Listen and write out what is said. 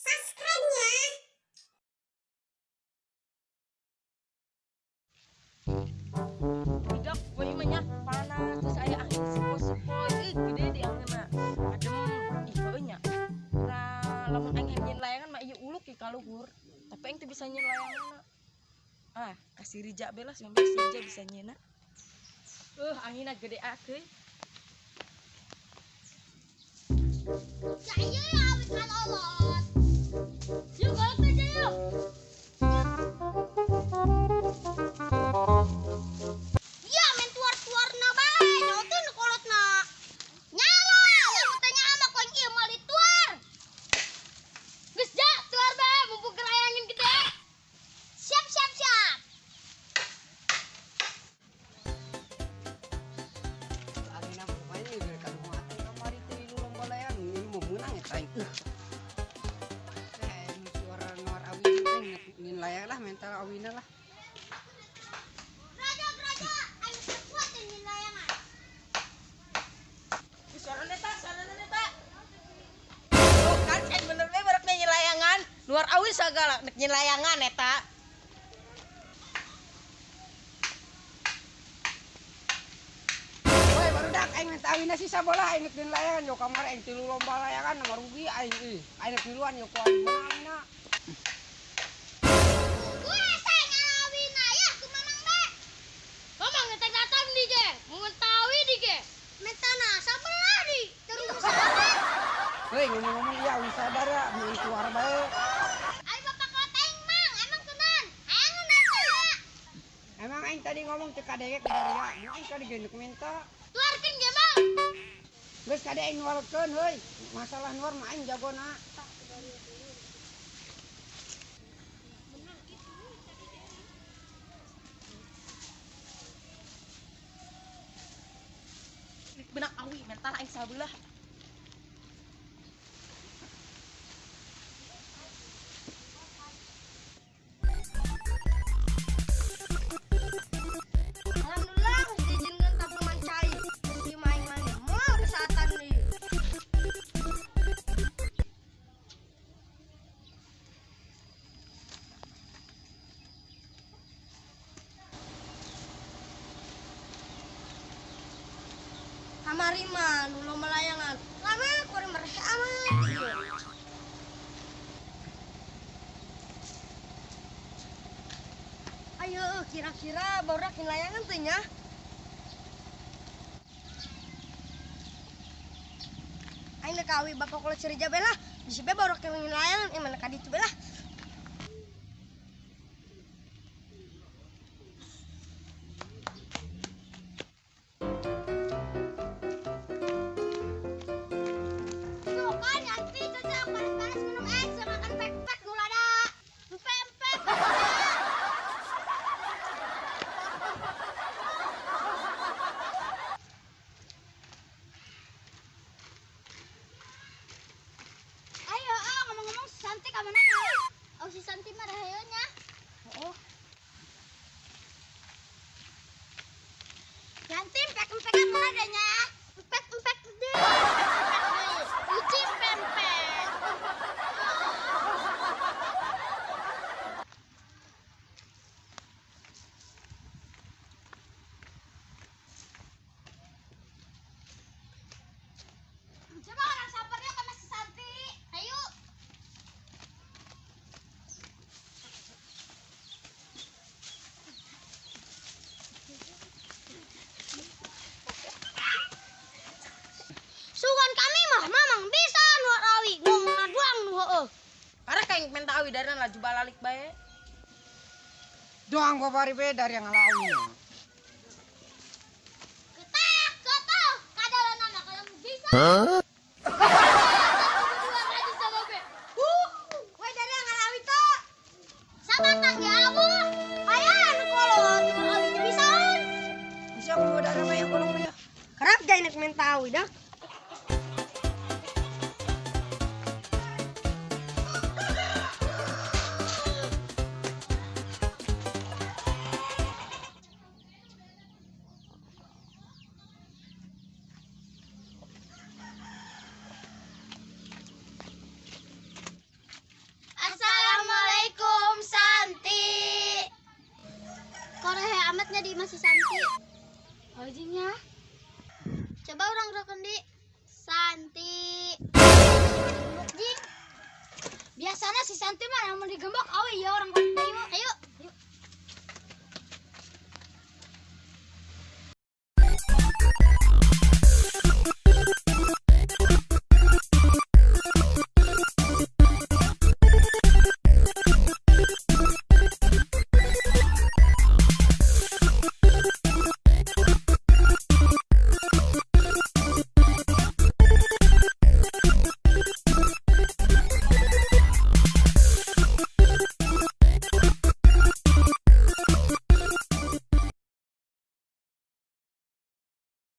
Subscribe ya. Tidak, gue imanya panas terus aya angin sepoi-sepoi gede di anginna. Adem, ih heueuh nya. Nah, lamun aing nyin layangan mah ieu uluk ka luhur. Tapi aing teu bisa nyin layanganna. Ah, kasih Rija be lah, si Rija bisa nyieuna. Anginna gede akeuy. Ya iya ya awit kalolot. Yuk, kolot aja yuk. Ya main tuar-tuarna bae, nyautun kolotna. Nyala, lamun teh nyaama ku aing ieu moal dituar. Geus ja, tuar bae mumpung keur aya angin gede. Siap siap siap. Anginna kumaha ieu geus kaduhung atuh kamari teh nu lomba layangan ieu mah meunang eta aing. Teh nu suara nuar awi teh nyin layang lah mental awina lah. Raja raja, aing teu kuat nyin layangan. Suarana eta, suarana eta. Oh, kan aing bener we barak nyin layangan. Luar awi sagala nek nyin layangan eta. Woi barudak aing minta awina sisa bola aing nek nyin layangan yo kamari aing tilu lomba layangan mah rugi aing euy. Aing nek tiluan yo ku aing meunangna. Gue sayang awina ya ku mamang be. Mamang teh datang di ge, mun tawi di ge. Mentana sabelah di terus sabar. Heuy ngomong-ngomong ieu awi sadar ya mun tuar bae. Ai bapak kolot aing mang, emang tenan. Hayangan eta. Emang aing tadi ngomong teu kadege ka daria, mun aing tadi ge neuk minta. Tuarkeun ge mang. Geus kade aing nuarkeun heuy. Masalah nuar mah aing jagona. Benak awi mental aing sabelah. Alhamdulillah geus diizinkeun tabungan cai. Ieu mah aing mah moal kesehatan deui. Kamari mah nu lomba layangan. Lama kuring mereh amat ieu. Ayo kira-kira barudak layangan teh nya. Aing rek awi bapak kolot si Rija be lah. Bisi be barudak layangan eh mana ka ditu be lah. Tuh kan Yanti cocok panas-panas minum es sama makan pek-pek nu lada. Empek-empek. Ayo, ah, ngomong-ngomong si Santi ka mana nya? Oh, si Santi mah rahayu nya. Oh, Yanti empek-empekan mana deh nya? Empek-empek deh. Empek-empek deh. Uci empek-empek. Coba orang sabarnya sama si Santi. Ayo. Sugan kami mah mamang bisa nuar awi ngomongna doang nu heueuh. Parah kayak minta awi darna laju balalik bae. Doang babari be dari yang ngala awina. Ketak, ketak, kadalana mah kalau bisa. Dua lagi sama be. Woi dari ngalawi teh. Sabatang ya abu. Aya anu kolot nuar awi teu bisaan. Bisa ku dari mah ya kolong mah ya. Kerap jai nek minta awi dah. Nanti mah lamun digembok awe ya orang balik deui. Ayo.